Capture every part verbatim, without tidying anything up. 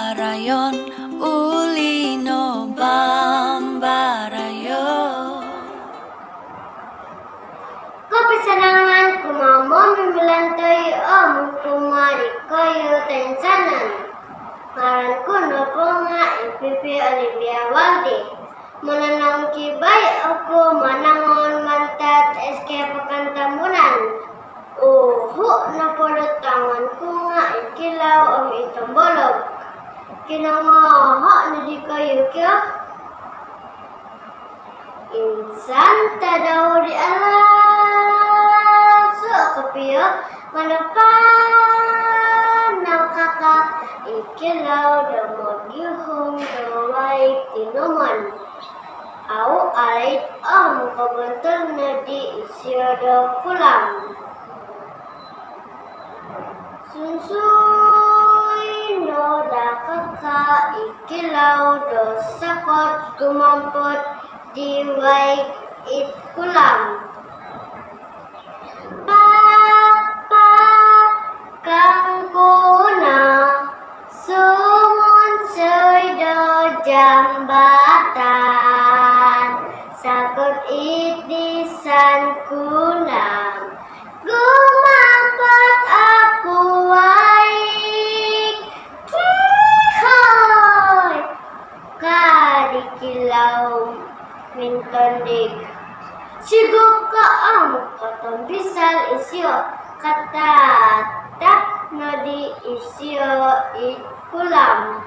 Bambarayon, uli no bambarayon. Kopisanangan kumaa momimilantoi om kumaa dikoyu toinsanan. Ngaran ku nopo nga i Pipi Olivia Waldi. Mononong ki bai oku manangon mantad S K Pekan Tambunan. Uhu nopo do tangon ku nga i Kilau om i Tombolog. Kinongoho no dikoyu kio? Insan tadau di alasu kopio, manapanau kaka i Kilau do mogihum do waig tinumon. Au alaid om kobontul no di isio do kulam. Sunsui no daa kaka i Kilau do sakot gumampot di waig id kulam. Pak, pak, kangku no sumunsui do jambatan. Sakot id disan ku no gumampot oku waig. Kihoi! Ka di Kilau mintondik. Sigog ka om kotompisal isio, katatak no di isio id kulam.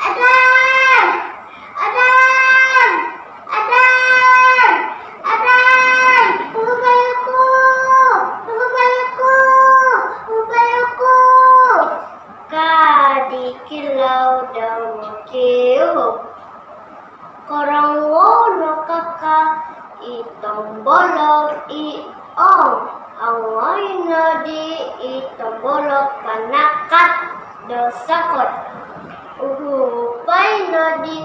Adai! Adai! Adai! Adai! Uhupai oku! Uhupai oku! Uhupai oku! Ka di Kilau do mokiuhup. Korongou no kaka i Tombolog i om ongoi no di i Tombolog panakat do sakot. Uhupai no di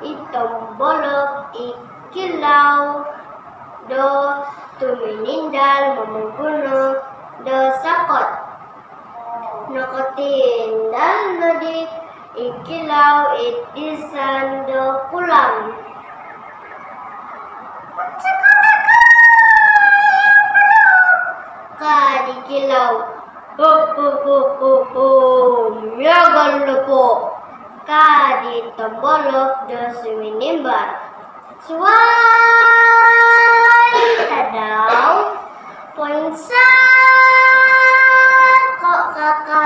i Tombolog i Kilau do tuminindal momoguno do sakot. Nokotindal no di i Kilau id disan do kulam. Ka di Kilau. Ho, ho, ho, ho, ho. Miagal nopo. Ka di Tombolog do suminimbar. Suai tadau, poinsako kaka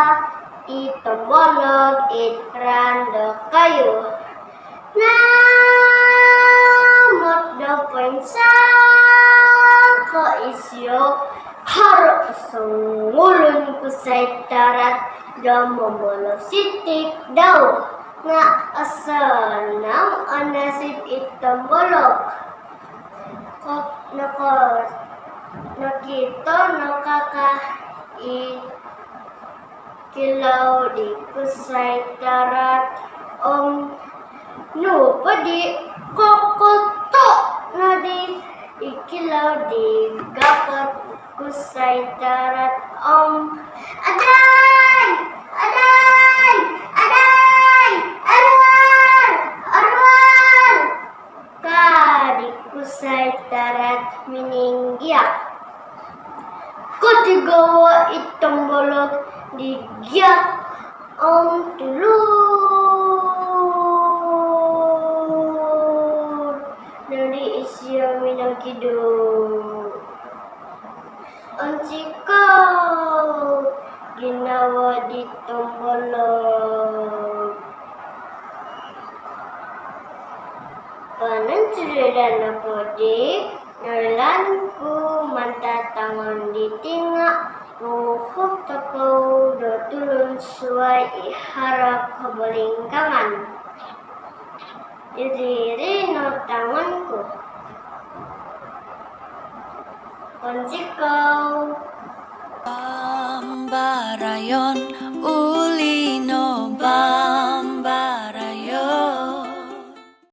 i Tombolog id ran do kayu. Naamot do poinsako isio, haro songulun kusai tarat do momolositik dau. Nga asanang o nasib i Tombolog. Ko-, noko-, nokito no kaka i Kilau di kusai tarat om nu po di kokoto no di i Kilau di gapot kusai tarat om, "Adai! Adai! Adai! Aruol! Aruol!" ka di kusai tarat mininggiak. Kotigowo i Tombolog di giak om tulur no di isio minogidu. Onsikou ginawo di Tombolog. Kanou suridan nopo di noilaan ku mantad tangon diti nga monguhup tokou do tulun suai i haro kobolingkangan. Iri-iri no tangon ku. Onsikou.